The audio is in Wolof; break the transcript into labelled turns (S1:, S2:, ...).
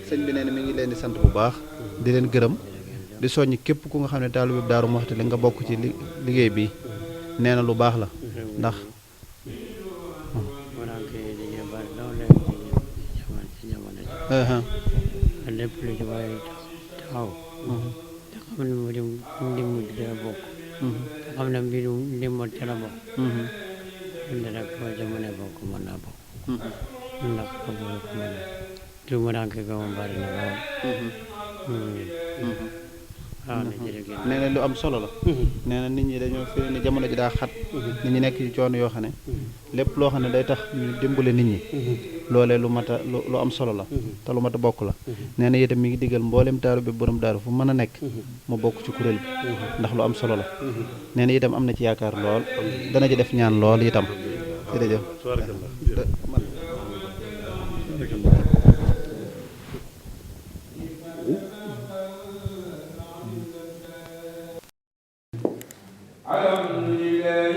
S1: sëñ bi nee na mi ngi leen di sant bu baax di leen gërëm di soññ képp ku nga xam ne taalibe bi Daaru Muxti li nga bokk ci liggéey bi nee na lu baax la ndax
S2: lépp lu ci waaye taxaw te xam ne mu dim ndimbal ci la bokk te xam ne mbirum ndimbal ci la bokk indi rek boo ca mën a bokk mën naa bokk ndax lu mu ranke ga moom bari na lool waaw na jërëjëf
S1: nee na lu am solo la nee na nit ñi dañoo fi ne jamono ji daa xat nit ñi nekk ci coono yoo xam ne lépp loo xam ne day tax ñu dimbale nit ñi loolee lu mat a lu am solo la te lu mat a bokk la nee na itam mi ngi digal mboolem taaru bi borom daaru fu mën a nekk mu bokk ci kuréel bi ndax lu am solo la nee na itam am na ci yaakaar lool dana ci def ñaan lool itam jërëjëf
S3: Alhamdulillah